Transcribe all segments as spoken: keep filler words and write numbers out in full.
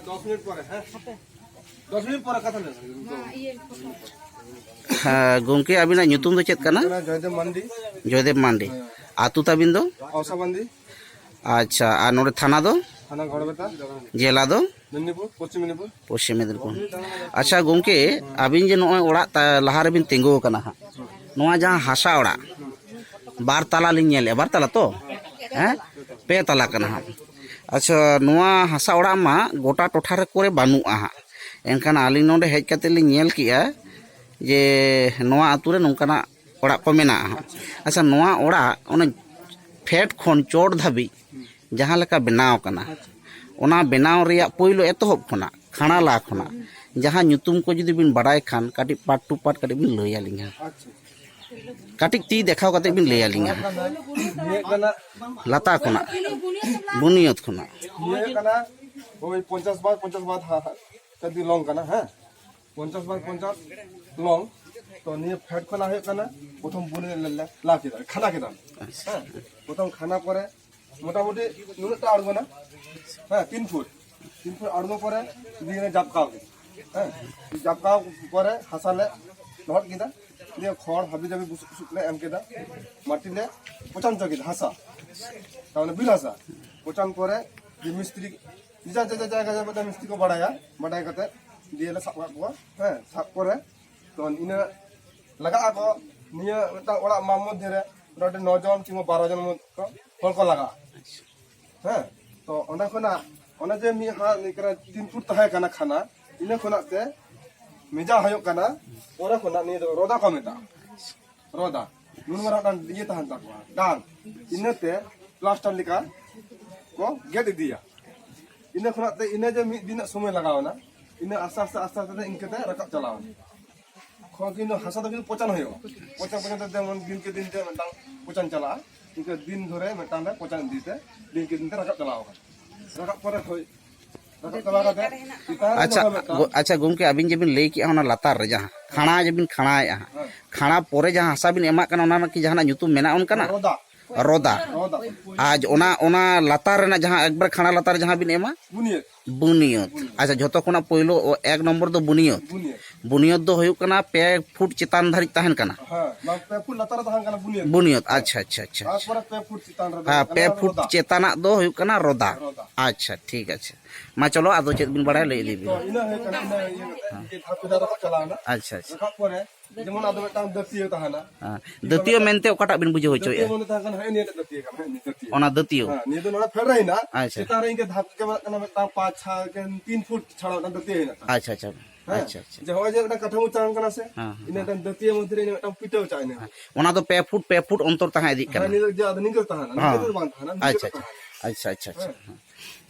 ᱫᱚᱥ ᱢᱤᱱᱤᱴ ᱯᱚᱨᱮ, ᱦᱮᱸ? ᱫᱚᱥ ᱢᱤᱱᱤᱴ ᱯᱚᱨᱮ ᱠᱟᱛᱷᱟ ᱞᱮ ᱦᱮᱸ, ᱜᱚᱢᱠᱮ, ᱟᱹᱵᱤᱱᱟᱜ ᱧᱩᱛᱩᱢ ᱫᱚ ᱪᱮᱫ ᱠᱟᱱᱟ? ᱠᱟᱱᱟ ᱡᱚᱭᱫᱮᱵ ᱢᱟᱱᱰᱤ᱾ ᱡᱚᱭᱫᱮᱵ ᱢᱟᱱᱰᱤ᱾ ᱟᱹᱛᱩ ᱛᱟᱵᱤᱱ ᱫᱚ? ᱚᱥᱟᱵᱟᱱᱫᱤ᱾ ᱟᱪᱪᱷᱟ, ᱟᱨ ᱱᱚᱰᱮ ᱛᱷᱟᱱᱟ ᱫᱚ? ᱛᱷᱟᱱᱟ ᱜᱚᱲᱵᱮᱛᱟ᱾ ᱡᱮᱞᱟ ᱫᱚ? ᱢᱮᱫᱽᱱᱤᱯᱩᱨ, ᱯᱚᱥᱪᱤᱢ ᱢᱮᱫᱽᱱᱤᱯᱩᱨ᱾ ᱯᱚᱥᱪᱤᱢ ᱢᱮᱫᱽᱱᱤᱯᱩᱨ᱾ ᱟᱪᱪᱷᱟ ᱜᱚᱢᱠᱮ, ᱟᱹᱵᱤᱱ ᱡᱮ ᱱᱚᱜᱼᱚᱭ ᱚᱲᱟᱜ ᱛᱟ-, ᱞᱟᱦᱟ ᱨᱮᱵᱤᱱ ᱛᱤᱸᱜᱩ ᱟᱠᱟᱱᱟ ᱦᱟᱸᱜ, ᱱᱚᱣᱟ ᱡᱟᱦᱟᱸ ᱦᱟᱥᱟ ᱚᱲᱟᱜ ᱵᱟᱨ ᱛᱟᱞᱟ ᱞᱤᱧ ᱧᱮᱞᱮᱫᱼᱟ, ᱵᱟᱨ ᱛᱟᱞᱟ ᱛᱚ? ᱦᱮᱸ, ᱯᱮ ᱛᱟᱞᱟ ᱠᱟᱱᱟ ᱦᱟᱸᱜ᱾ ᱟᱪᱪᱷᱟ, ᱱᱚᱣᱟ ᱦᱟᱥᱟ ᱚᱲᱟᱜ ᱢᱟ ᱜᱚᱴᱟ ᱴᱚᱴᱷᱟ ᱨᱮ ᱠᱚᱨᱮ ᱵᱟᱹᱱᱩᱜᱼᱟ ᱦᱟᱸᱜ, ᱮᱱᱠᱷᱟᱱ ᱟᱹᱞᱤᱧ ᱱᱚᱰᱮ ᱦᱮᱡ ᱠᱟᱛᱮ ᱞᱤᱧ ᱧᱮᱞ ᱠᱮᱜᱼᱟ ᱡᱮ ᱱᱚᱣᱟ ᱟᱹᱛᱩ ᱨᱮ ᱱᱚᱝᱠᱟᱱᱟᱜ ᱚᱲᱟᱜ ᱠᱚ ᱢᱮᱱᱟᱜᱼᱟ ᱦᱟᱸᱜ᱾ ᱟᱪᱪᱷᱟ, ᱱᱚᱣᱟ ᱚᱲᱟᱜ ᱚᱱᱮ ᱯᱷᱮᱰ ᱠᱷᱚᱱ ᱪᱚᱴ ᱫᱷᱟᱹᱵᱤᱡ ᱡᱟᱦᱟᱸ ᱞᱮᱠᱟ ᱵᱮᱱᱟᱣ ᱠᱟᱱᱟ, ᱚᱱᱟ ᱵᱮᱱᱟᱣ ᱨᱮᱭᱟᱜ ᱯᱳᱭᱞᱳ ᱮᱛᱚᱦᱚᱵ ᱠᱷᱚᱱᱟᱜ ᱠᱷᱟᱲᱟ ᱞᱟ ᱠᱷᱚᱱᱟᱜ ᱡᱟᱦᱟᱸ ᱧᱩᱛᱩᱢ ᱠᱚ ᱡᱩᱫᱤ ᱵᱤᱱ ᱵᱟᱲᱟᱭ ᱠᱷᱟᱱ ᱠᱟᱹᱴᱤᱡ part to part ᱠᱟᱹᱴᱤᱡ ᱵᱤᱱ ᱞᱟᱹᱭ ᱟᱹᱞᱤᱧᱟ᱾ ᱟᱪᱪᱷᱟ᱾ ᱠᱟᱹᱴᱤᱡ ᱛᱤ ᱫᱮᱠᱷᱟᱣ ᱠᱟᱛᱮ ᱵᱤᱱ ᱞᱟᱹᱭ ᱟᱹᱞᱤᱧᱟ᱾ ᱱᱤᱭᱟᱹ ᱠᱟᱱᱟ, ᱞᱟᱛᱟᱨ ᱠᱷᱚᱱᱟᱜ, ᱵᱩᱱᱤᱭᱟᱹᱫ ᱠᱷᱚᱱᱟᱜ᱾ ᱱᱤᱭᱟᱹ ᱠᱟᱱᱟ ᱳᱭ ᱯᱚᱧᱪᱟᱥ ᱵᱟᱭ ᱯᱚᱧᱪᱟᱥ ᱵᱟᱭ ᱦᱟ-, ᱦᱟ-, ᱠᱟᱹᱴᱤᱡ ᱞᱚᱝ ᱠᱟᱱᱟ, ᱦᱮᱸ, ᱯᱚᱧᱪᱟᱥ ᱵᱟᱭ ᱯᱚᱧᱪᱟᱥ ᱞᱚᱝ᱾ ᱛᱚ ᱱᱤᱭᱟᱹ ᱯᱷᱮᱰ ᱠᱷᱚᱱᱟᱜ ᱦᱩᱭᱩᱜ ᱠᱟᱱᱟ ᱯᱨᱚᱛᱷᱚᱢ ᱵᱩᱱᱤᱭᱟᱹᱫ ᱞᱮ, ᱞᱮ ᱞᱟ ᱠᱮᱫᱟ, ᱠᱷᱟᱱᱟ ᱠᱮᱫᱟ᱾ ᱦᱮᱸ, ᱯᱨᱚᱛᱷᱚᱢ ᱠᱷᱟᱱᱟ ᱯᱚᱨᱮ ᱢᱚᱴᱟᱢᱩᱴᱤ ᱱᱩᱱᱟᱹᱜ ᱴᱟ ᱟᱬᱜᱚᱱᱟ, ᱦᱮᱸ, ᱛᱤᱱ ᱯᱷᱩᱴ, ᱛᱤᱱ ᱯᱷᱩᱴ ᱟᱬᱜᱚ ᱯᱚᱨᱮ ᱫᱤᱭᱮ ᱡᱟᱵᱠᱟᱣ ᱠᱮᱫᱟ, ᱦᱮᱸ, ᱡᱟᱵᱠᱟᱣ ᱯᱚᱨᱮ ᱦᱟᱥᱟ ᱞᱮ ᱞᱚᱦᱚᱫ ᱠᱮᱫᱟ, ᱫᱤᱭᱮ ᱠᱷᱚᱲ ᱦᱟᱹᱵᱤ ᱡᱟᱹᱵᱤ ᱵᱩᱥᱩᱵ ᱯᱷᱩᱥᱩᱵ ᱞᱮ ᱮᱢ ᱠᱮᱫᱟ, ᱢᱟᱴᱤ ᱞᱮ ᱯᱚᱪᱟᱱ ᱦᱚᱪᱚ ᱠᱮᱫᱟ, ᱦᱟᱥᱟ, ᱛᱟᱨᱢᱟᱱᱮ ᱵᱤᱨ ᱦᱟᱥᱟ ᱯᱚᱪᱟᱱ ᱯᱚᱨᱮ ᱡᱮ ᱢᱤᱥᱛᱨᱤ ᱡᱮ ᱡᱟᱭᱜᱟ ᱡᱟᱭᱜᱟ ᱡᱟᱭᱜᱟ ᱢᱤᱫᱴᱟᱝ ᱢᱤᱥᱛᱨᱤ ᱠᱚ ᱵᱟᱲᱟᱭᱟ, ᱵᱟᱰᱟᱭ ᱠᱟᱛᱮ ᱫᱤᱭᱮ ᱞᱮ ᱥᱟᱵ ᱠᱟᱜ ᱠᱚᱣᱟ, ᱦᱮᱸ, ᱥᱟᱵ ᱯᱚᱨᱮ ᱛᱚ ᱤᱱᱟᱹ ᱞᱟᱜᱟᱜ ᱟᱠᱚ ᱱᱤᱭᱟᱹ ᱢᱤᱫᱴᱟᱝ ᱚᱲᱟᱜ ᱢᱟᱯ ᱢᱚᱫᱽᱫᱷᱮ ᱨᱮ ᱢᱚᱴᱟᱢᱩᱴᱤ ᱱᱚ ᱡᱚᱱ ᱠᱤᱝᱵᱟ ᱵᱟᱨᱚ ᱡᱚᱱ ᱢᱚᱛᱚ ᱦᱚᱲ ᱠᱚ ᱞᱟᱜᱟᱜᱼᱟ᱾ ᱦᱮᱸ, ᱛᱚ ᱚᱸᱰᱮ ᱠᱷᱚᱱᱟᱜ ᱚᱱᱮ ᱡᱮ ᱢᱤᱫ ᱦᱟᱛ ᱱᱤᱝᱠᱟᱹ ᱛᱤᱱ ᱯᱷᱩᱴ ᱛᱟᱦᱮᱸ ᱠᱟᱱᱟ ᱠᱷᱟᱱᱟ, ᱤᱱᱟᱹ ᱠᱷᱚᱱᱟᱜ ᱛᱮ ᱢᱮᱡᱟ ᱦᱩᱭᱩᱜ ᱠᱟᱱᱟ, ᱯᱚᱨᱮ ᱠᱷᱚᱱᱟᱜ ᱱᱤᱭᱟᱹ ᱫᱚ ᱨᱚᱫᱟ ᱠᱚ ᱢᱮᱛᱟᱜᱼᱟ᱾ ᱨᱚᱫᱟ, ᱱᱩᱱ ᱢᱟᱨᱟᱝ ᱢᱤᱫᱴᱟᱝ ᱤᱭᱟᱹ ᱛᱟᱦᱮᱱ ᱛᱟᱠᱚᱣᱟ, ᱰᱟᱝ, ᱤᱱᱟᱹᱛᱮ ᱯᱞᱟᱥᱴᱟᱨ ᱞᱮᱠᱟ ᱠᱚ ᱜᱮᱫ ᱤᱫᱤᱭᱟ᱾ ᱤᱱᱟᱹ ᱠᱷᱚᱱᱟᱜ ᱛᱮ ᱤᱱᱟᱹ ᱡᱮ ᱢᱤᱫ ᱫᱤᱱᱟᱜ ᱥᱚᱢᱚᱭ ᱞᱟᱜᱟᱣ ᱮᱱᱟ, ᱤᱱᱟᱹ ᱟᱥᱛᱮ ᱟᱥᱛᱮ ᱟᱥᱛᱮ ᱟᱥᱛᱮ ᱤᱱᱠᱟᱹ ᱛᱮ ᱨᱟᱠᱟᱵ ᱪᱟᱞᱟᱣ ᱮᱱᱟ᱾ ᱠᱷᱚᱱ ᱠᱤᱱᱛᱩ ᱦᱟᱥᱟ ᱫᱚ ᱠᱤᱱᱛᱩ ᱯᱚᱪᱟᱱ ᱦᱩᱭᱩᱜᱼᱟ᱾ ᱯᱚᱪᱟᱱ ᱯᱚᱪᱟᱱ ᱛᱮ ᱡᱮᱢᱚᱱ ᱫᱤᱱᱠᱮ ᱫᱤᱱ ᱛᱮ ᱢᱤᱫᱴᱟᱝ ᱯᱚᱪᱟᱱ ᱪᱟᱞᱟᱜᱼᱟ, ᱤᱱᱠᱟᱹ ᱫᱤᱱ ᱫᱷᱚᱨᱮ ᱢᱤᱫᱴᱟᱝ ᱞᱮ ᱯᱚᱪᱟᱱ ᱤᱫᱤ ᱛᱮ ᱫᱤᱱᱠᱮ ᱫᱤᱱ ᱛᱮ ᱨᱟᱠᱟᱵ ᱪᱟᱞᱟᱣ ᱟᱠᱟᱱᱟ᱾ ᱨᱟᱠᱟᱵ ᱯᱚᱨᱮ ᱦᱳᱭ, ᱨᱟᱠᱟᱵ ᱪᱟᱞᱟᱣ ᱠᱟᱛᱮ ᱪᱮᱛᱟᱱ ᱨᱮ ᱟᱪᱪᱷᱟ, ᱫᱚᱦᱚ ᱢᱤᱫᱴᱟᱝ ᱜᱚ-, ᱟᱪᱪᱷᱟ ᱜᱚᱢᱠᱮ, ᱟᱹᱵᱤᱱ ᱡᱮᱵᱤᱱ ᱞᱟᱹᱭ ᱠᱮᱜᱼᱟ ᱚᱱᱟ ᱞᱟᱛᱟᱨ ᱨᱮ ᱡᱟᱦᱟᱸ ᱠᱷᱟᱲᱟ ᱡᱮᱵᱤᱱ ᱠᱷᱟᱲᱟᱭᱮᱜᱼᱟ ᱦᱟᱸᱜ, ᱦᱮᱸ᱾ ᱠᱷᱟᱲᱟ ᱯᱚᱨᱮ ᱡᱟᱦᱟᱸ ᱦᱟᱥᱟ ᱵᱤᱱ ᱮᱢᱟᱜ ᱠᱟᱱᱟ ᱚᱱᱟ ᱨᱮᱱᱟᱜ ᱠᱤ ᱡᱟᱦᱟᱱᱟᱜ ᱧᱩᱛᱩᱢ ᱢᱮᱱᱟᱜᱼᱟ ᱚᱱᱠᱟᱱᱟᱜ? ᱨᱚᱫᱟ᱾ ᱨᱚᱫᱟ᱾ ᱨᱚᱫᱟ᱾ ᱟᱨ ᱚᱱᱟ, ᱚᱱᱟ ᱞᱟᱛᱟᱨ ᱨᱮᱱᱟᱜ ᱡᱟᱦᱟᱸ ᱮᱠᱵᱟᱨ ᱠᱷᱟᱲᱟ ᱞᱟᱛᱟᱨ ᱨᱮ ᱡᱟᱦᱟᱸ ᱵᱤᱱ ᱮᱢᱟ? ᱵᱩᱱᱤᱭᱟᱹᱫ᱾ ᱵᱩᱱᱤᱭᱟᱹᱫ᱾ ᱵᱩᱱᱤᱭᱟᱹᱫ᱾ ᱟᱪᱪᱷᱟ, ᱡᱷᱚᱛᱚ ᱠᱷᱚᱱᱟᱜ ᱯᱳᱭᱞᱳ ᱚ-, ᱮᱠ ᱱᱚᱢᱵᱚᱨ ᱫᱚ ᱵᱩᱱᱤᱭᱟᱹᱫ᱾ ᱵᱩᱱᱤᱭᱟᱹᱫ᱾ ᱵᱩᱱᱤᱭᱟᱹᱫ ᱫᱚ ᱦᱩᱭᱩᱜ ᱠᱟᱱᱟ ᱯᱮ ᱯᱷᱩᱴ ᱪᱮᱛᱟᱱ ᱫᱷᱟᱹᱨᱤᱡ ᱛᱟᱦᱮᱱ ᱠᱟᱱᱟ᱾ ᱦᱮᱸ, ᱵᱟᱝ, ᱯᱮ ᱯᱷᱩᱴ ᱞᱟᱛᱟᱨ ᱨᱮ ᱛᱟᱦᱮᱱ ᱠᱟᱱᱟ ᱵᱩᱱᱤᱭᱟᱹᱫ᱾ ᱵᱩᱱᱤᱭᱟᱹᱫ, ᱟᱪᱪᱷᱟ, ᱟᱪᱪᱷᱟ, ᱟᱪᱪᱷᱟ᱾ ᱛᱟᱨᱯᱚᱨᱮ ᱯᱮ ᱯᱷᱩᱴ ᱪᱮᱛᱟᱱ ᱨᱮ ᱦᱮᱸ, ᱛᱟᱦᱮᱱ ᱯᱮ ᱠᱟᱱᱟ ᱯᱷᱩᱴ ᱨᱚᱫᱟ᱾ ᱪᱮᱛᱟᱱᱟᱜ ᱫᱚ ᱦᱩᱭᱩᱜ ᱠᱟᱱᱟ ᱨᱚᱫᱟ᱾ ᱨᱚᱫᱟ᱾ ᱟᱪᱪᱷᱟ, ᱴᱷᱤᱠ ᱟᱪᱷᱮ᱾ ᱢᱟ ᱪᱚᱞᱚ, ᱟᱫᱚ ᱪᱮᱫ ᱵᱤᱱ ᱵᱟᱲᱟᱭᱟ, ᱞᱟᱹᱭ ᱤᱫᱤ ᱵᱤᱱ᱾ ᱛᱚ, ᱤᱱᱟᱹ ᱦᱩᱭᱩᱜ ᱠᱟᱱᱟ, ᱤᱱᱟᱹ ᱤᱭᱟᱹ ᱠᱟᱛᱮ ᱦᱮᱸ᱾ ᱤᱭᱟᱹ ᱫᱷᱟᱯ ᱫᱷᱟᱯ ᱨᱟᱠᱟᱵ ᱪᱟᱞᱟᱣ ᱮᱱᱟ᱾ ᱟᱪᱪᱷᱟ, ᱟᱪᱪᱷᱟ᱾ ᱨᱟᱠᱟᱵ ᱯᱚᱨᱮ ᱡᱮᱢᱚᱱ ᱟᱫᱚ ᱢᱤᱫᱴᱟᱝ ᱫᱟᱹᱛᱭᱟᱹ ᱛᱟᱦᱮᱱᱟ᱾ ᱦᱮᱸ᱾ ᱫᱟᱹᱛᱭᱟᱹ ᱢᱮᱱᱛᱮ ᱚᱠᱟᱴᱟᱜ ᱵᱤᱱ ᱵᱩᱡᱷᱟᱹᱣ ᱦᱚᱪᱚᱭᱮᱫᱼᱟ? ᱫᱟᱹᱛᱭᱟᱹ ᱢᱟᱱᱮ ᱛᱟᱦᱮᱸ ᱠᱟᱱᱟ, ᱦᱮᱸ, ᱱᱤᱭᱟᱹᱴᱟᱜ ᱫᱟᱹᱛᱭᱟᱹ ᱠᱟᱱᱟ, ᱦᱮᱸ, ᱱᱤᱭᱟᱹ ᱫᱟᱹᱛᱭᱟᱹ᱾ ᱚᱱᱟ ᱫᱟᱹᱛᱭᱟᱹ? ᱦᱮᱸ, ᱱᱤᱭᱟᱹ ᱫᱚ ᱱᱚᱰᱮ ᱯᱷᱮᱰ ᱨᱮ ᱦᱮᱱᱟᱜᱼᱟ᱾ ᱟᱪᱪᱷᱟ᱾ ᱪᱮᱛᱟᱱ ᱨᱮ ᱤᱱᱠᱟᱹ ᱫᱷᱟᱯ ᱪᱟᱵᱟᱜ ᱠᱟᱱᱟ, ᱢᱤᱫᱴᱟᱝ ᱯᱟᱸᱪ ᱪᱷᱚᱭ ᱜᱟᱱ ᱛᱤᱱ ᱯᱷᱩᱴ ᱪᱷᱟᱲᱟ ᱢᱤᱫᱴᱟᱝ ᱫᱟᱹᱛᱭᱟᱹ ᱦᱮᱱᱟᱜᱼᱟ᱾ ᱟᱪᱪᱷᱟ, ᱟᱪᱪᱷᱟ᱾ ᱦᱮᱸ? ᱟᱪᱪᱷᱟ, ᱟᱪᱪᱷᱟ᱾ ᱡᱮ ᱦᱚᱸᱜᱼᱚᱭ ᱡᱮ ᱢᱤᱫᱴᱟᱝ ᱠᱟᱴᱷᱟᱢᱳ ᱪᱟᱝ ᱠᱟᱱᱟ ᱥᱮ? ᱦᱮᱸ, ᱦᱮᱸ, ᱤᱱᱟᱹ ᱦᱮᱸ᱾ ᱢᱤᱫᱴᱟᱝ ᱫᱟᱹᱛᱭᱟᱹ ᱢᱚᱫᱽᱫᱷᱮ ᱨᱮ ᱤᱱᱟᱹ ᱢᱤᱫᱴᱟᱝ ᱯᱤᱴᱟᱹᱣ ᱪᱟᱜ ᱤᱱᱟᱹ᱾ ᱦᱮᱸ᱾ ᱚᱱᱟ ᱫᱚ ᱯᱮ ᱯᱷᱩᱴ, ᱯᱮ ᱯᱷᱩᱴ ᱚᱱᱛᱚᱨ ᱛᱟᱦᱮᱸ ᱤᱫᱤᱜ ᱦᱮᱸ, ᱠᱟᱱᱟ᱾ ᱱᱤᱭᱟᱹ ᱫᱚ ᱟᱫᱚ ᱱᱤᱝᱠᱟᱹ ᱦᱮᱸ᱾ ᱛᱟᱦᱮᱱᱟ, ᱱᱤᱝᱠᱟᱹ ᱟᱪᱪᱷᱟ, ᱫᱚ ᱟᱪᱪᱷᱟ᱾ ᱛᱟᱦᱮᱱᱟ᱾ ᱟᱪᱪᱷᱟ, ᱟᱪᱪᱷᱟ, ᱟᱪᱪᱷᱟ᱾ ᱦᱮᱸ᱾ ᱦᱮᱸ᱾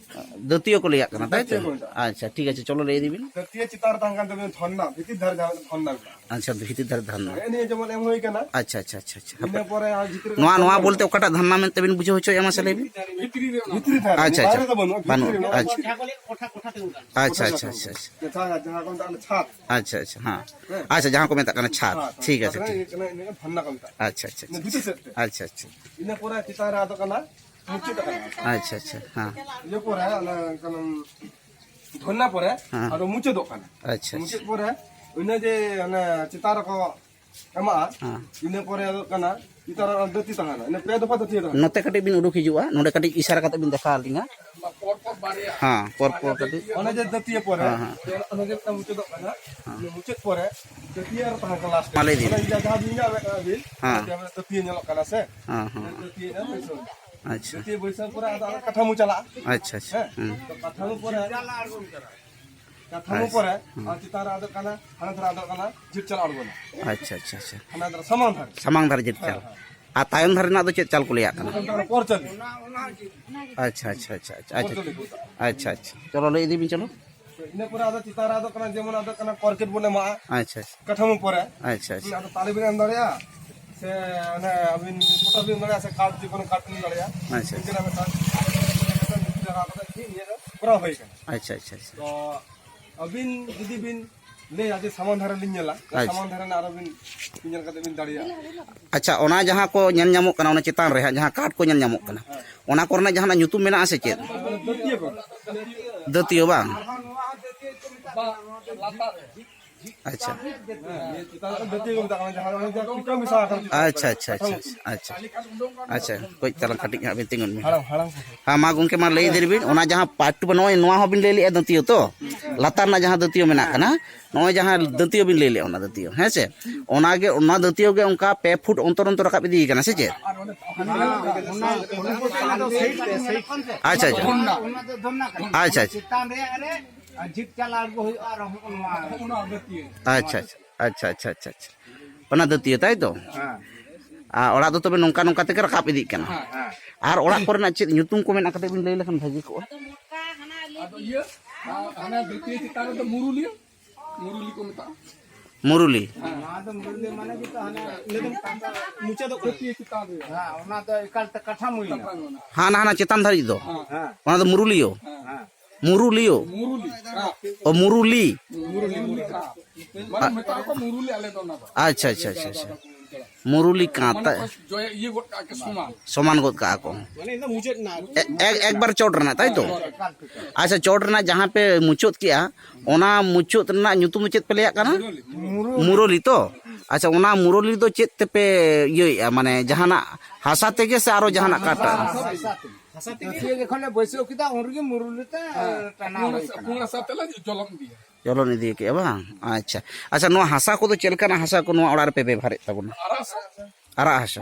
ᱫᱟᱹᱛᱭᱟᱹ ᱠᱚ ᱞᱟᱹᱭᱟᱜ ᱠᱟᱱᱟ, ᱛᱟᱭ ᱛᱚ? ᱫᱟᱹᱛᱭᱟᱹ ᱠᱚ ᱢᱮᱛᱟᱜᱼᱟ᱾ ᱟᱪᱪᱷᱟ, ᱴᱷᱤᱠ ᱟᱪᱷᱮ, ᱪᱚᱞᱚ ᱞᱟᱹᱭ ᱤᱫᱤ ᱵᱤᱱ᱾ ᱫᱟᱹᱛᱭᱟᱹ ᱪᱮᱛᱟᱱ ᱨᱮ ᱛᱟᱦᱮᱸ ᱠᱟᱱ ᱛᱟᱵᱤᱱᱟ ᱫᱷᱚᱨᱱᱟ, ᱵᱷᱤᱛᱤᱨ ᱫᱷᱟᱨᱮ ᱡᱟᱦᱟᱸ ᱫᱷᱚᱨᱱᱟ ᱢᱮᱱᱟᱜᱼᱟ᱾ ᱟᱪᱪᱷᱟ, ᱵᱷᱤᱛᱤᱨ ᱫᱷᱟᱨᱮ ᱫᱷᱟᱨᱱᱟ᱾ ᱦᱮᱸ, ᱱᱤᱭᱟᱹ ᱡᱮᱢᱚᱱ ᱮᱢ ᱦᱩᱭ ᱠᱟᱱᱟ᱾ ᱟᱪᱪᱷᱟ, ᱟᱪᱪᱷᱟ, ᱟᱪᱪᱷᱟ, ᱟᱪᱪᱷᱟ᱾ ᱤᱱᱟᱹ ᱯᱚᱨᱮ ᱟᱨ ᱵᱷᱤᱛᱨᱤ ᱨᱮ ᱱᱚᱣᱟ, ᱱᱚᱣᱟ ᱫᱷᱟᱨᱱᱟ ᱵᱚᱞᱛᱮ ᱢᱮᱱᱟᱜᱼᱟ᱾ ᱚᱠᱟᱴᱟᱜ ᱫᱷᱟᱨᱱᱟ ᱢᱮᱱᱛᱮ ᱵᱤᱱ ᱵᱩᱡᱷᱟᱹᱣ ᱦᱚᱪᱚᱭᱮᱫᱼᱟ, ᱢᱟᱥᱮ ᱞᱟᱹᱭ ᱵᱤᱱ? ᱵᱷᱤᱛᱨᱤ ᱨᱮ ᱢᱮᱱᱟᱜᱼᱟ, ᱟᱪᱪᱷᱟ, ᱵᱟᱭᱨᱮ ᱟᱪᱪᱷᱟ᱾ ᱫᱚ ᱵᱟᱹᱱᱩᱜᱼᱟ, ᱵᱷᱤᱛᱨᱤ ᱵᱟᱹᱱᱩᱜᱼᱟ, ᱨᱮ ᱢᱮᱱᱟᱜᱼᱟ᱾ ᱟᱪᱪᱷᱟ᱾ ᱟᱪᱪᱷᱟ, ᱟᱪᱪᱷᱟ, ᱟᱪᱪᱷᱟ, ᱟᱪᱪᱷᱟ᱾ ᱡᱟᱦᱟᱸ, ᱡᱟᱦᱟᱸ ᱠᱚ ᱢᱮᱛᱟᱜ ᱠᱟᱱᱟ ᱪᱷᱟᱫᱽ᱾ ᱟᱪᱪᱷᱟ, ᱟᱪᱪᱷᱟ, ᱦᱮᱸ᱾ ᱦᱮᱸ᱾ ᱟᱪᱪᱷᱟ, ᱡᱟᱦᱟᱸ ᱠᱚ ᱢᱮᱛᱟᱜ ᱠᱟᱱᱟ ᱪᱷᱟᱫᱽ᱾ ᱪᱷᱟᱫᱽ, ᱦᱮᱸ᱾ ᱴᱷᱤᱠ ᱟᱪᱷᱮ, ᱚᱱᱟ ᱴᱷᱤᱠ᱾ ᱤᱭᱟᱹ ᱠᱟᱱᱟ, ᱤᱱᱟᱹ ᱫᱷᱟᱨᱱᱟ ᱠᱚ ᱢᱮᱛᱟᱜᱼᱟ᱾ ᱟᱪᱪᱷᱟ, ᱟᱪᱪᱷᱟ, ᱤᱱᱟᱹ ᱟᱪᱪᱷᱟ᱾ ᱵᱷᱤᱛᱤᱨ ᱥᱮᱫ ᱛᱮ᱾ ᱟᱪᱪᱷᱟ, ᱟᱪᱪᱷᱟ, ᱟᱪᱪᱷᱟ᱾ ᱤᱱᱟᱹ ᱯᱚᱨᱮ ᱪᱮᱛᱟᱱ ᱨᱮ ᱟᱫᱚ ᱠᱟᱱᱟ ᱢᱩᱪᱟᱹᱫ ᱟᱠᱟᱱᱟ᱾ ᱟᱪᱪᱷᱟ, ᱟᱪᱪᱷᱟ, ᱦᱮᱸ᱾ ᱤᱭᱟᱹ ᱯᱚᱨᱮ ᱚᱱᱮ ᱠᱟᱱᱟ ᱫᱷᱚᱨᱱᱟ ᱯᱚᱨᱮ ᱦᱮᱸ᱾ ᱟᱫᱚ ᱢᱩᱪᱟᱹᱫᱚᱜ ᱠᱟᱱᱟ᱾ ᱟᱪᱪᱷᱟ, ᱟᱪᱪᱷᱟ᱾ ᱢᱩᱪᱟᱹᱫ ᱯᱚᱨᱮ ᱤᱱᱟᱹ ᱡᱮ ᱚᱱᱮ ᱪᱮᱛᱟᱱ ᱨᱮᱠᱚ ᱮᱢᱟᱜᱼᱟ᱾ ᱦᱮᱸ᱾ ᱤᱱᱟᱹ ᱯᱚᱨᱮ ᱟᱫᱚ ᱠᱟᱱᱟ ᱪᱮᱛᱟᱱ ᱨᱮ ᱫᱟᱹᱛᱤ ᱛᱟᱦᱮᱱᱟ᱾ ᱤᱱᱟᱹ ᱯᱮ ᱫᱚᱯᱷᱟ ᱫᱟᱹᱛᱤ ᱛᱟᱦᱮᱱᱟ᱾ ᱱᱚᱛᱮ ᱠᱟᱹᱴᱤᱡ ᱵᱤᱱ ᱩᱰᱩᱠ ᱦᱤᱡᱩᱜᱼᱟ, ᱱᱚᱰᱮ ᱠᱟᱹᱴᱤᱡ ᱤᱥᱟᱨᱟ ᱠᱟᱛᱮ ᱵᱤᱱ ᱫᱮᱠᱷᱟᱣ ᱟᱹᱞᱤᱧᱟ᱾ ᱦᱮᱸ, ᱯᱚᱨ ᱯᱚᱨ ᱠᱟᱹᱴᱤᱡ᱾ ᱚᱱᱮ ᱡᱮ ᱫᱟᱹᱛᱤᱭᱟᱹ ᱯᱚᱨᱮ, ᱦᱮᱸ, ᱦᱮᱸ᱾ ᱚᱱᱮ ᱡᱮ ᱢᱤᱫᱴᱟᱝ ᱢᱩᱪᱟᱹᱫᱚᱜ ᱠᱟᱱᱟ᱾ ᱦᱮᱸ᱾ ᱢᱩᱪᱟᱹᱫ ᱯᱚᱨᱮ ᱫᱟᱹᱛᱤᱭᱟᱹ ᱟᱨ ᱛᱟᱦᱮᱸ ᱠᱟᱱᱟ ᱞᱟᱥᱴ ᱨᱮ᱾ ᱢᱟ ᱞᱟᱹᱭ ᱵᱤᱱ᱾ ᱚᱱᱮ ᱡᱟᱦᱟᱸ ᱵᱤᱱ ᱧᱟᱢᱮᱫ ᱠᱟᱱᱟ ᱵᱤᱱ, ᱦᱮᱸ᱾ ᱡᱟᱦᱟᱸ ᱫᱟᱹᱛᱤᱭᱟᱹ ᱧᱮᱞᱚᱜ ᱠᱟᱱᱟ ᱥᱮ? ᱦᱮᱸ, ᱦᱮᱸ᱾ ᱫᱟᱹᱛᱤᱭᱟᱹ ᱧᱮᱞ ᱵᱤᱱ ᱥᱮ? ᱟᱪᱪᱷᱟ᱾ ᱫᱟᱹᱛᱤᱭᱟᱹ ᱵᱟᱹᱭᱥᱟᱹᱣ ᱯᱚᱨᱮ ᱟᱫᱚ ᱠᱟᱴᱷᱟᱢᱳ ᱪᱟᱞᱟᱜᱼᱟ᱾ ᱟᱪᱪᱷᱟ, ᱟᱪᱪᱷᱟ᱾ ᱦᱮᱸ? ᱦᱩᱸ᱾ ᱛᱚ ᱠᱟᱴᱷᱟᱢᱳ ᱯᱚᱨᱮ ᱠᱟᱴᱷᱟᱢᱳ ᱟᱪᱪᱷᱟ᱾ ᱯᱚᱨᱮ ᱦᱩᱸ᱾ ᱟᱨ ᱪᱮᱛᱟᱱ ᱨᱮ ᱟᱫᱚᱜ ᱠᱟᱱᱟ, ᱦᱟᱱᱟ ᱫᱷᱟᱨᱮ ᱟᱫᱚᱜ ᱠᱟᱱᱟ, ᱡᱷᱤᱴ ᱪᱟᱞ ᱟᱬᱜᱚᱱᱟ᱾ ᱟᱪᱪᱷᱟ, ᱟᱪᱪᱷᱟ, ᱟᱪᱪᱷᱟ᱾ ᱦᱟᱱᱟ ᱫᱷᱟᱨᱮ ᱥᱟᱢᱟᱝ ᱫᱷᱟᱨᱮ᱾ ᱥᱟᱢᱟᱝ ᱫᱷᱟᱨᱮ ᱡᱷᱤᱴ ᱦᱮᱸ, ᱪᱟᱞ᱾ ᱦᱮᱸ᱾ ᱟᱨ ᱛᱟᱭᱚᱢ ᱫᱷᱟᱨᱮ ᱨᱮᱱᱟᱜ ᱫᱚ ᱪᱮᱫ ᱪᱟᱞ ᱠᱚ ᱞᱟᱹᱭᱟᱜ ᱠᱟᱱᱟ? ᱚᱱᱟ ᱫᱚ ᱯᱚᱨ ᱪᱟᱹᱞᱤ᱾ ᱟᱪᱪᱷᱟ, ᱟᱪᱪᱷᱟ, ᱟᱪᱪᱷᱟ, ᱟᱪᱪᱷᱟ, ᱯᱚᱨ ᱟᱪᱪᱷᱟ᱾ ᱪᱟᱹᱞᱤ ᱠᱚ ᱢᱮᱛᱟᱜᱼᱟ᱾ ᱟᱪᱪᱷᱟ, ᱟᱪᱪᱷᱟ᱾ ᱪᱚᱞᱚ ᱞᱟᱹᱭ ᱤᱫᱤ ᱵᱤᱱ ᱪᱚᱞᱚ᱾ ᱤᱱᱟᱹ ᱯᱚᱨᱮ ᱟᱫᱚ ᱪᱮᱛᱟᱱ ᱨᱮ ᱟᱫᱚᱜ ᱠᱟᱱᱟ, ᱡᱮᱢᱚᱱ ᱟᱫᱚᱜ ᱠᱟᱱᱟ ᱠᱚᱨᱠᱮᱴ ᱵᱚᱱ ᱮᱢᱟᱜᱼᱟ᱾ ᱟᱪᱪᱷᱟ, ᱟᱪᱪᱷᱟ᱾ ᱠᱟᱴᱷᱟᱢᱳ ᱯᱚᱨᱮ᱾ ᱟᱪᱪᱷᱟ, ᱟᱪᱪᱷᱟ᱾ ᱟᱫᱚ ᱛᱟᱞᱮ ᱵᱤᱱ ᱮᱢ ᱫᱟᱲᱮᱭᱟᱜᱼᱟ, ᱥᱮ ᱚᱱᱮ ᱟᱹᱵᱤᱱ ᱯᱚᱴᱚᱞ ᱵᱤᱱ ᱮᱢ ᱫᱟᱲᱮᱭᱟᱜᱼᱟ, ᱥᱮ ᱠᱟᱴ ᱡᱮᱠᱳᱱᱳ ᱠᱟᱴ ᱵᱤᱱ ᱮᱢ ᱫᱟᱲᱮᱭᱟᱜᱼᱟ᱾ ᱟᱪᱪᱷᱟ᱾ ᱤᱱᱠᱟᱹᱱᱟᱜ ᱢᱤᱫᱴᱟᱝ ᱱᱤᱭᱟᱹ ᱫᱚ ᱠᱚᱨᱟᱣ ᱦᱩᱭ ᱠᱟᱱᱟ᱾ ᱟᱪᱪᱷᱟ, ᱟᱪᱪᱷᱟ, ᱟᱪᱪᱷᱟ᱾ ᱛᱚ ᱟᱹᱵᱤᱱ ᱡᱩᱫᱤ ᱵᱤᱱ ᱞᱟᱹᱭᱟ ᱡᱮ ᱥᱟᱢᱟᱝ ᱫᱷᱟᱨᱮ ᱞᱤᱧ ᱧᱮᱞᱟ, ᱟᱪᱪᱷᱟ᱾ ᱥᱟᱢᱟᱝ ᱫᱷᱟᱨᱮ ᱨᱮᱱᱟᱜ ᱟᱨᱚ ᱵᱤᱱ ᱧᱮᱞ ᱠᱟᱛᱮ ᱵᱤᱱ ᱫᱟᱲᱮᱭᱟᱜᱼᱟ᱾ ᱟᱪᱪᱷᱟ, ᱚᱱᱟ ᱡᱟᱦᱟᱸ ᱠᱚ ᱧᱮᱞ ᱧᱟᱢᱚᱜ ᱠᱟᱱᱟ, ᱚᱱᱟ ᱪᱮᱛᱟᱱ ᱨᱮ ᱦᱟᱸᱜ ᱡᱟᱦᱟᱸ ᱠᱟᱴ ᱠᱚ ᱧᱮᱞ ᱧᱟᱢᱚᱜ ᱠᱟᱱᱟ, ᱚᱱᱟ ᱠᱚᱨᱮᱱᱟᱜ ᱡᱟᱦᱟᱱᱟᱜ ᱧᱩᱛᱩᱢ ᱢᱮᱱᱟᱜᱼᱟ ᱥᱮ ᱪᱮᱫ? ᱫᱟᱹᱛᱭᱟᱹ ᱠᱚ᱾ ᱫᱟᱹᱛᱭᱟᱹ ᱵᱟᱝ? ᱟᱪᱪᱷᱟ᱾ ᱦᱮᱸ, ᱱᱤᱭᱟᱹ ᱪᱮᱛᱟᱱ ᱨᱮ ᱫᱟᱹᱛᱭᱟᱹ ᱠᱚ ᱢᱮᱛᱟᱜ ᱠᱟᱱᱟ, ᱡᱟᱦᱟᱸ ᱚᱱᱮ ᱡᱟᱦᱟᱸ ᱠᱩᱴᱟᱹ ᱢᱮᱥᱟ ᱟᱠᱟᱱᱟ᱾ ᱟᱪᱪᱷᱟ, ᱟᱪᱪᱷᱟ, ᱟᱪᱪᱷᱟ, ᱟᱪᱪᱷᱟ᱾ ᱟᱪᱪᱷᱟ, ᱠᱟᱹᱡ ᱛᱟᱞᱟᱝ ᱠᱟᱹᱴᱤᱡ ᱦᱟᱸᱜ ᱵᱤᱱ ᱛᱤᱸᱜᱩᱱ ᱵᱤᱱ᱾ ᱦᱟᱲᱟᱢ, ᱦᱟᱲᱟᱢ ᱠᱚ᱾ ᱦᱮᱸ, ᱢᱟ ᱜᱚᱢᱠᱮ, ᱢᱟ ᱞᱟᱹᱭ ᱤᱫᱤ ᱵᱤᱱ, ᱚᱱᱟ ᱡᱟᱦᱟᱸ ᱯᱟᱴ ᱵᱚᱱ, ᱱᱚᱜᱼᱚᱭ ᱱᱚᱣᱟ ᱦᱚᱸᱵᱤᱱ ᱞᱟᱹᱭ ᱞᱮᱜᱼᱟ ᱫᱟᱹᱛᱭᱟᱹ ᱛᱚ? ᱞᱟᱛᱟᱨ ᱨᱮᱱᱟᱜ ᱡᱟᱦᱟᱸ ᱫᱟᱹᱛᱭᱟᱹ ᱢᱮᱱᱟᱜ ᱠᱟᱱᱟ, ᱱᱚᱜᱼᱚᱭ ᱡᱟᱦᱟᱸ ᱫᱟᱹᱛᱭᱟᱹ ᱵᱤᱱ ᱞᱟᱹᱭ ᱞᱮᱜᱼᱟ, ᱚᱱᱟ ᱫᱟᱹᱛᱭᱟᱹ, ᱦᱮᱸ ᱥᱮ? ᱚᱱᱟᱜᱮ, ᱚᱱᱟ ᱫᱟᱹᱛᱭᱟᱹ ᱜᱮ ᱚᱱᱠᱟ ᱯᱮ ᱯᱷᱩᱴ ᱚᱱᱛᱚᱨ ᱚᱱᱛᱚᱨ ᱨᱟᱠᱟᱵ ᱤᱫᱤ ᱠᱟᱱᱟ, ᱥᱮ ᱪᱮᱫ? ᱟᱪᱪᱷᱟ, ᱟᱪᱪᱷᱟ᱾ ᱚᱱᱟ ᱫᱚ ᱫᱚᱢᱱᱟ ᱠᱟᱱᱟ᱾ ᱟᱪᱪᱷᱟ, ᱟᱪᱪᱷᱟ᱾ ᱪᱮᱛᱟᱱ ᱨᱮᱭᱟᱜ ᱨᱮ ᱟᱨ ᱡᱤᱯ ᱪᱟᱞᱟᱣ ᱟᱬᱜᱚ ᱦᱩᱭᱩᱜᱼᱟ ᱟᱨ ᱦᱚᱸᱜᱼᱚ ᱱᱚᱣᱟ᱾ ᱟᱪᱪᱷᱟ, ᱟᱪᱪᱷᱟ, ᱟᱪᱪᱷᱟ, ᱟᱪᱪᱷᱟ, ᱟᱪᱪᱷᱟ, ᱟᱪᱪᱷᱟ᱾ ᱚᱱᱟ ᱫᱟᱹᱛᱭᱟᱹ, ᱛᱟᱭ ᱛᱚ? ᱦᱮᱸ᱾ ᱟᱨ ᱚᱲᱟᱜ ᱫᱚ ᱛᱚᱵᱮ ᱱᱚᱝᱠᱟ ᱱᱚᱝᱠᱟ ᱛᱮᱜᱮ ᱨᱟᱠᱟᱵ ᱤᱫᱤᱜ ᱠᱟᱱᱟ᱾ ᱦᱮᱸ᱾ ᱟᱨ ᱚᱲᱟᱜ ᱠᱚᱨᱮᱱᱟᱜ ᱪᱮᱫ ᱧᱩᱛᱩᱢ ᱠᱚ ᱢᱮᱱᱟᱜ ᱠᱟᱛᱮ ᱵᱤᱱ ᱞᱟᱹᱭ ᱞᱮᱠᱷᱟᱱ ᱵᱷᱟᱹᱜᱤ ᱠᱚᱜᱼᱟ᱾ ᱟᱫᱚ ᱤᱭᱟᱹ, ᱦᱟᱱᱟ ᱫᱟᱹᱛᱭᱟᱹ ᱪᱮᱛᱟᱱ ᱨᱮᱫᱚ ᱢᱩᱨᱩᱞᱤ, ᱢᱩᱨᱩᱞᱤ ᱠᱚ ᱢᱮᱛᱟᱜᱼᱟ᱾ ᱢᱩᱨᱩᱞᱤ᱾ ᱦᱮᱸ᱾ ᱱᱚᱣᱟ ᱫᱚ ᱢᱩᱨᱩᱞᱤ ᱢᱟᱱᱮ ᱜᱮᱛᱚ ᱦᱟᱱᱮ ᱢᱩᱪᱟᱹᱫᱚᱜ ᱠᱟᱱᱟ᱾ ᱫᱟᱹᱛᱭᱟᱹ ᱪᱮᱛᱟᱱ ᱨᱮ᱾ ᱦᱮᱸ, ᱚᱱᱟ ᱫᱚ ᱮᱠᱟᱞ ᱛᱮ ᱠᱟᱴᱷᱟ ᱢᱩᱭᱱᱟ᱾ ᱦᱟᱱᱟ, ᱦᱟᱱᱟ ᱪᱮᱛᱟᱱ ᱫᱷᱟᱹᱨᱤᱡ ᱫᱚ᱾ ᱦᱮᱸ᱾ ᱚᱱᱟ ᱫᱚ ᱢᱩᱨᱩᱞᱤᱭᱳ᱾ ᱦᱮᱸ᱾ ᱢᱩᱨᱩᱞᱤᱭᱳ᱾ ᱢᱩᱨᱩᱞᱤ᱾ ᱚ, ᱢᱩᱨᱩᱞᱤ᱾ ᱢᱩᱨᱩᱞᱤ, ᱢᱩᱨᱩᱞᱤ ᱠᱟᱸᱛ᱾ ᱢᱟᱱᱮ ᱢᱮᱛᱟᱜ ᱟᱠᱚ ᱢᱩᱨᱩᱞᱤ ᱟᱞᱮ ᱫᱚ ᱚᱱᱟ ᱫᱚ᱾ ᱟᱪᱪᱷᱟ, ᱟᱪᱪᱷᱟ, ᱟᱪᱪᱷᱟ, ᱟᱪᱪᱷᱟ᱾ ᱢᱩᱨᱩᱞᱤ ᱠᱟᱸᱛ᱾ ᱢᱟᱱᱮ ᱠᱚ ᱡᱚᱭ-, ᱤᱭᱟᱹ ᱜᱚᱫ ᱠᱟᱜᱼᱟ ᱠᱚ ᱥᱚᱢᱟᱱ᱾ ᱥᱚᱢᱟᱱ ᱜᱚᱫ ᱠᱟᱜᱼᱟ ᱠᱚ᱾ ᱢᱟᱱᱮ ᱤᱧ ᱫᱚ ᱢᱩᱪᱟᱹᱫ ᱮᱱᱟ ᱟᱨᱠᱤ᱾ ᱮ-, ᱮᱠ-, ᱮᱠᱵᱟᱨ ᱪᱚᱴ ᱨᱮᱱᱟᱜ, ᱛᱟᱭ ᱛᱚ? ᱦᱳᱭ, ᱮᱠᱟᱞ, ᱮᱠᱟᱞ᱾ ᱟᱪᱪᱷᱟ, ᱪᱚᱴ ᱨᱮᱱᱟᱜ ᱡᱟᱦᱟᱸ ᱯᱮ ᱢᱩᱪᱟᱹᱫ ᱠᱮᱜᱼᱟ, ᱚᱱᱟ ᱢᱩᱪᱟᱹᱫ ᱨᱮᱱᱟᱜ ᱧᱩᱛᱩᱢ ᱫᱚ ᱪᱮᱫ ᱯᱮ ᱞᱟᱹᱭᱟᱜ ᱠᱟᱱᱟ? ᱢᱩᱨᱩᱞᱤ᱾ ᱢᱩᱨᱩᱞᱤ ᱛᱚ? ᱟᱪᱪᱷᱟ, ᱚᱱᱟ ᱢᱩᱨᱩᱞᱤ ᱫᱚ ᱪᱮᱫ ᱛᱮᱯᱮ ᱤᱭᱟᱹᱭᱮᱜᱼᱟ? ᱢᱟᱱᱮ ᱡᱟᱦᱟᱱᱟᱜ ᱦᱟᱥᱟ ᱛᱮᱜᱮ ᱥᱮ ᱟᱨᱚ ᱡᱟᱦᱟᱱᱟᱜ ᱠᱟᱴ? ᱦᱟᱥᱟ ᱛᱮᱜᱮ᱾ ᱫᱟᱹᱛᱭᱟᱹ ᱡᱚᱠᱷᱚᱱ ᱞᱮ ᱵᱟᱹᱭᱥᱟᱹᱣ ᱠᱮᱫᱟ, ᱩᱱ ᱨᱮᱜᱮ ᱢᱩᱨᱩᱞᱤ ᱛᱮ ᱦᱮᱸ, ᱴᱟᱱᱟᱣ ᱯᱩᱸᱲ ᱦᱩᱭ ᱦᱟᱥᱟ, ᱠᱟᱱᱟ᱾ ᱯᱩᱸᱲ ᱦᱟᱥᱟ ᱛᱮᱞᱮ ᱡᱚᱞᱚᱱ ᱤᱫᱤᱭᱟ᱾ ᱪᱚᱞᱚᱱ ᱤᱫᱤ ᱠᱮᱜᱼᱟ ᱵᱟᱝ? ᱟᱪᱪᱷᱟ᱾ ᱟᱪᱪᱷᱟ, ᱱᱚᱣᱟ ᱦᱟᱥᱟ ᱠᱚᱫᱚ ᱪᱮᱫ ᱞᱮᱠᱟᱱᱟᱜ ᱦᱟᱥᱟ ᱠᱚ ᱱᱚᱣᱟ ᱚᱲᱟᱜ ᱨᱮᱯᱮ ᱵᱮᱵᱷᱟᱨᱮᱫ ᱛᱟᱵᱚᱱᱟ? ᱟᱨᱟᱜ ᱦᱟᱥᱟ᱾ ᱟᱨᱟᱜ ᱦᱟᱥᱟ᱾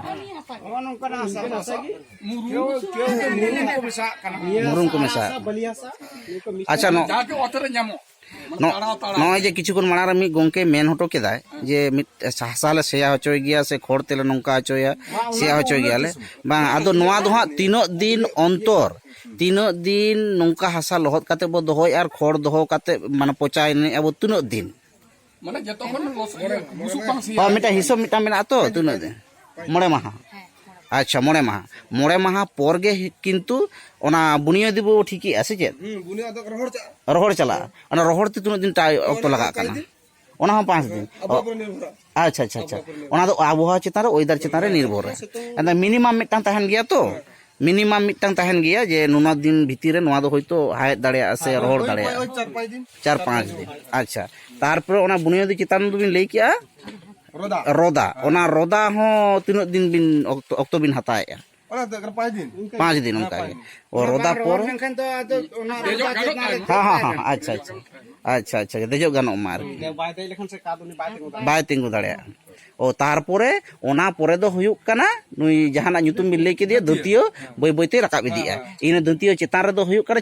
ᱱᱚᱜᱼᱚ ᱱᱚᱝᱠᱟᱱᱟᱜ ᱦᱟᱥᱟ, ᱦᱟᱥᱟ ᱜᱮ᱾ ᱢᱩᱨᱩᱢ᱾ ᱠᱮᱣ, ᱠᱮᱣ ᱫᱚ ᱢᱩᱨᱩᱢ ᱠᱚ ᱢᱮᱥᱟᱜ ᱠᱟᱱᱟ᱾ ᱢᱩᱨᱩᱢ ᱠᱚ ᱢᱮᱥᱟᱜ᱾ ᱦᱟᱥᱟ, ᱵᱟᱹᱞᱤ ᱦᱟᱥᱟ, ᱱᱤᱭᱟᱹ ᱠᱚ ᱢᱤᱠᱥ ᱟᱪᱪᱷᱟ, ᱠᱟᱛᱮ ᱱᱚ-, ᱡᱟᱦᱟᱸ ᱜᱮ ᱚᱛ ᱨᱮ ᱧᱟᱢᱚᱜ, ᱢᱟᱱᱮ ᱱᱚ-, ᱛᱟᱲᱟᱣ, ᱛᱟᱲᱟᱣ᱾ ᱱᱚᱜᱼᱚᱭ ᱡᱮ ᱠᱤᱪᱷᱩ ᱠᱷᱚᱱ ᱢᱟᱲᱟᱝ ᱨᱮ ᱢᱤᱫ ᱜᱚᱝᱠᱮ ᱢᱮᱱ ᱦᱚᱴᱚ ᱠᱮᱫᱟᱭ ᱡᱮ ᱢᱤᱫ ᱦᱟᱥᱟ ᱞᱮ ᱥᱮᱭᱟ ᱦᱚᱪᱚᱭ ᱜᱮᱭᱟ ᱥᱮ ᱠᱷᱚᱲ ᱛᱮᱞᱮ ᱱᱚᱝᱠᱟ ᱦᱚᱪᱚᱭᱟ, ᱵᱟᱝ, ᱚᱱᱟ ᱥᱮᱭᱟ ᱫᱚ ᱦᱚᱪᱚᱭ ᱩᱢᱩᱞ ᱜᱮᱭᱟᱞᱮ᱾ ᱫᱤᱥᱚᱢ᱾ ᱵᱟᱝ, ᱟᱫᱚ ᱱᱚᱣᱟ ᱫᱚ ᱦᱟᱸᱜ ᱛᱤᱱᱟᱹᱜ ᱫᱤᱱ ᱚᱱᱛᱚᱨ, ᱛᱤᱱᱟᱹᱜ ᱫᱤᱱ ᱱᱚᱝᱠᱟ ᱦᱟᱥᱟ ᱞᱚᱦᱚᱫ ᱠᱟᱛᱮ ᱵᱚ ᱫᱚᱦᱚᱭᱮᱫᱼᱟ ᱟᱨ ᱠᱷᱚᱲ ᱫᱚᱦᱚ ᱠᱟᱛᱮ, ᱢᱟᱱᱮ, ᱯᱚᱪᱟᱭᱮᱱ ᱟᱵᱚ ᱛᱤᱱᱟᱹᱜ ᱫᱤᱱ? ᱢᱟᱱᱮ ᱡᱚᱛᱚ ᱠᱷᱚᱱ ᱞᱚᱥ, ᱤᱭᱟᱹ, ᱵᱩᱥᱩᱵ ᱵᱟᱝ ᱥᱮᱭᱟ᱾ ᱦᱳᱭ, ᱢᱤᱫᱴᱟᱝ ᱦᱤᱥᱟᱹᱵ ᱢᱤᱫᱴᱟᱝ ᱢᱮᱱᱟᱜᱼᱟ ᱛᱚ, ᱛᱤᱱᱟᱹᱜ ᱫᱤᱱ? ᱢᱚᱬᱮ ᱢᱟᱦᱟ᱾ ᱦᱮᱸ, ᱢᱚᱬᱮ ᱢᱟᱦᱟ᱾ ᱟᱪᱪᱷᱟ, ᱢᱚᱬᱮ ᱢᱟᱦᱟ᱾ ᱢᱚᱬᱮ ᱢᱟᱦᱟ ᱯᱚᱨ ᱜᱮ ᱦᱤ-, ᱠᱤᱱᱛᱩ ᱚᱱᱟ ᱵᱩᱱᱤᱭᱟᱹᱫᱤ ᱵᱚ ᱴᱷᱤᱠᱮᱜᱼᱟ ᱥᱮ ᱪᱮᱫ? ᱦᱩᱸ, ᱵᱩᱱᱤᱭᱟᱹᱫ ᱫᱚ ᱨᱚᱦᱚᱲ ᱪᱟᱜᱼᱟ᱾ ᱨᱚᱦᱚᱲ ᱪᱟᱞᱟᱜᱼᱟ᱾ ᱚᱱᱟ ᱨᱚᱦᱚᱲ ᱛᱮ ᱛᱤᱱᱟᱹᱜ ᱫᱤᱱ ᱴᱟᱭ-, ᱚᱠᱛᱚ ᱚᱱᱟ ᱞᱟᱜᱟᱜ ᱯᱮ ᱠᱟᱱᱟ? ᱫᱤᱱ᱾ ᱚᱱᱟ ᱦᱚᱸ ᱯᱟᱸᱪ ᱫᱤᱱ᱾ ᱟᱪᱪᱷᱟ, ᱟᱪᱪᱷᱟ, ᱟᱪᱪᱷᱟ᱾ ᱚᱱᱟ ᱫᱚ ᱟᱵᱚᱦᱟᱣᱟ ᱪᱮᱛᱟᱱ ᱨᱮ, ᱳᱭᱮᱫᱟᱨ ᱪᱮᱛᱟᱱ ᱨᱮ ᱱᱤᱨᱵᱷᱚᱨ ᱨᱮ᱾ ᱟᱫᱚ ᱢᱤᱱᱤᱢᱟᱢ ᱢᱤᱫᱴᱟᱝ ᱛᱟᱦᱮᱱ ᱜᱮᱭᱟ ᱛᱚ, ᱢᱤᱱᱤᱢᱟᱢ ᱢᱤᱫᱴᱟᱝ ᱛᱟᱦᱮᱱ ᱜᱮᱭᱟ ᱡᱮ ᱱᱚᱣᱟ ᱫᱤᱱ ᱵᱷᱤᱛᱤᱨ ᱨᱮ ᱱᱚᱣᱟ ᱫᱚ ᱦᱳᱭᱛᱳ ᱦᱟᱭᱮᱫ ᱫᱟᱲᱮᱭᱟᱜᱼᱟ ᱥᱮ ᱨᱚᱦᱚᱲ ᱫᱟᱲᱮᱭᱟᱜᱼᱟ᱾ ᱪᱟᱨ ᱯᱟᱸᱪ ᱫᱤᱱ᱾ ᱟᱪᱪᱷᱟ, ᱛᱟᱨᱯᱚᱨᱮ ᱚᱱᱟ ᱵᱩᱱᱤᱭᱟᱹᱫᱤ ᱪᱮᱛᱟᱱ ᱫᱚᱵᱤᱱ ᱞᱟᱹᱭ ᱠᱮᱜᱼᱟ ᱨᱚᱫᱟ, ᱚᱱᱟ ᱨᱚᱫᱟ ᱦᱚᱸ ᱛᱤᱱᱟᱹᱜ ᱫᱤᱱ ᱵᱤᱱ ᱚᱠᱛᱚ, ᱚᱠᱛᱚ ᱵᱤᱱ ᱦᱟᱛᱟᱣᱮᱫᱼᱟ? ᱚᱱᱟ ᱫᱚ ᱯᱟᱸᱪ ᱫᱤᱱ᱾ ᱯᱟᱸᱪ ᱫᱤᱱ ᱚᱱᱠᱟ ᱜᱮ᱾ ᱚ, ᱨᱚᱫᱟ ᱯᱚᱨ᱾ ᱞᱮᱱᱠᱷᱟᱱ ᱫᱚ ᱟᱫᱚ ᱚᱱᱟ ᱨᱚᱫᱟ ᱪᱮᱛᱟᱱ ᱨᱮ ᱦᱮᱸ, ᱦᱮᱸ, ᱦᱮᱸ, ᱟᱪᱪᱷᱟ, ᱟᱪᱪᱷᱟ᱾ ᱟᱪᱪᱷᱟ, ᱟᱪᱪᱷᱟ, ᱫᱮᱡᱚᱜ ᱜᱟᱱᱚᱜ ᱢᱟ ᱟᱨᱠᱤ᱾ ᱵᱟᱭ ᱫᱮᱡ ᱞᱮᱠᱷᱟᱱ ᱥᱮ ᱠᱟᱫ ᱩᱱᱤ ᱵᱟᱭ ᱛᱤᱸᱜᱩ ᱫᱟᱲᱮᱭᱟᱜᱼᱟ᱾ ᱵᱟᱭ ᱛᱤᱸᱜᱩ ᱫᱟᱲᱮᱭᱟᱜᱼᱟ᱾ ᱚ, ᱛᱟᱨᱯᱚᱨᱮ ᱚᱱᱟ ᱯᱚᱨᱮ ᱫᱚ ᱦᱩᱭᱩᱜ ᱠᱟᱱᱟ ᱱᱩᱭ ᱡᱟᱦᱟᱱᱟᱜ ᱧᱩᱛᱩᱢ ᱵᱤᱱ ᱞᱟᱹᱭ ᱠᱮᱫᱮᱭᱟ, ᱫᱟᱹᱛᱤᱭᱟᱹ ᱵᱟᱹᱭ ᱵᱟᱹᱭᱛᱮ ᱨᱟᱠᱟᱵ ᱤᱫᱤᱜᱼᱟ᱾ ᱤᱱᱟᱹ ᱫᱟᱹᱛᱤᱭᱟᱹ ᱪᱮᱛᱟᱱ ᱨᱮᱫᱚ ᱦᱩᱭᱩᱜ ᱠᱟᱱᱟ